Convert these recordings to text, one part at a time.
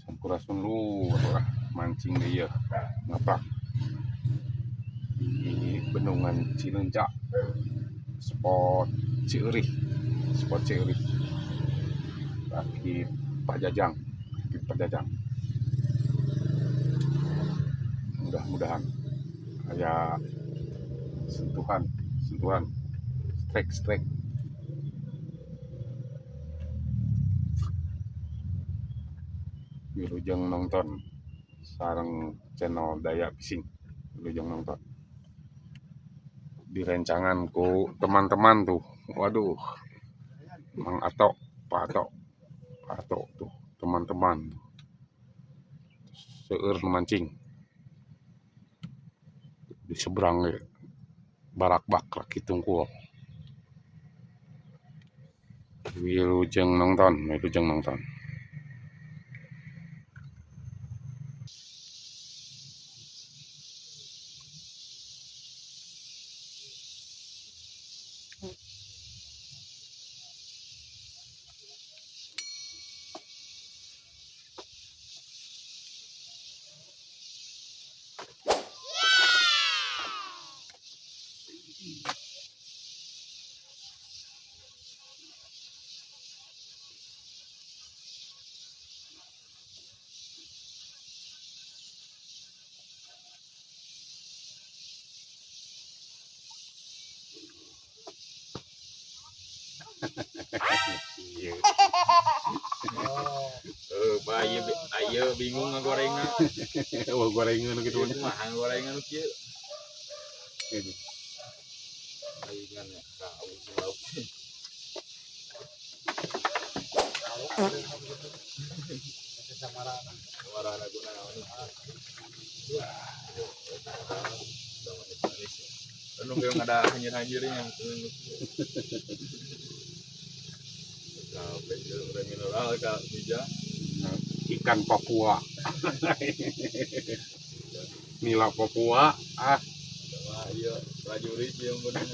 Sampurasun lur lah, mancing deui yeuh, ngaprak di Bendungan Cileunca, spot Cieurih, spot Cieurih, rakit Pak Jajang, rakit Pak Jajang. Mudah-mudahan aya sentuhan, sentuhan, strike, strike. Wilujeng nonton sareng channel Daya Fishing. Wilujeng nonton. Direncangan ku teman-teman tuh. Waduh. Mang Ato, Pak Ato. Pak Ato tuh, teman-teman. Seueur nu mancing. Di seberang ge barakbak rakit tungkul. Wilujeng nonton, wilujeng nonton. Iya. Eh, bae ayo bingung ngagorengna. Wah, gorengan gitu. Ieu kumaha gorengan kieu? Gitu. Ayeuna ya, ka lauk. Samarana kunaon? Udah manis-manis. Anu yang ada hanyir-hanyirnya. Capek udah mineral ka bija. Ikan Papua. Nila Papua. Ah, Sama ieu prajurit yang bener.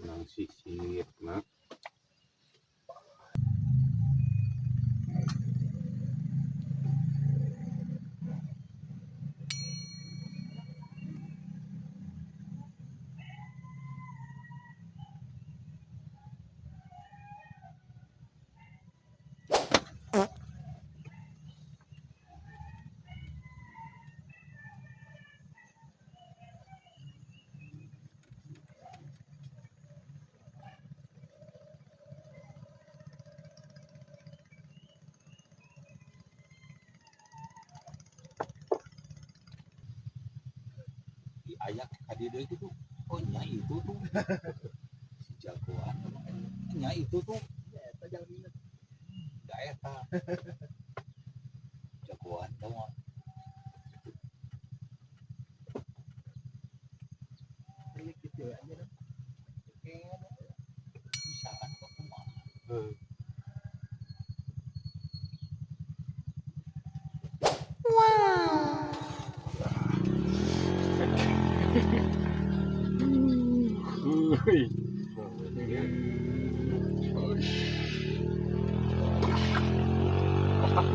Nang sisir, nah. Ayak tadi deui gitu. Oh nya itu tuh. Si jagoan nya itu tuh. Eta jalmina. Da eta. Jagoan tau mah. Ini gitu aja dah. Bisaan kok kumaha. Wih.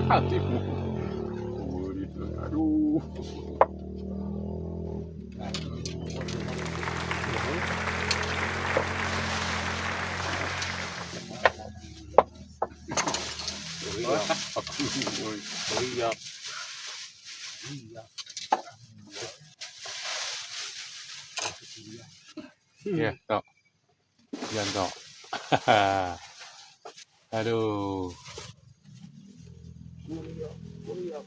Hatimu. Aduh. Iya. Iya. Iya. Iya, tok. Jangan tok. Aduh. Kuliah, kuliah.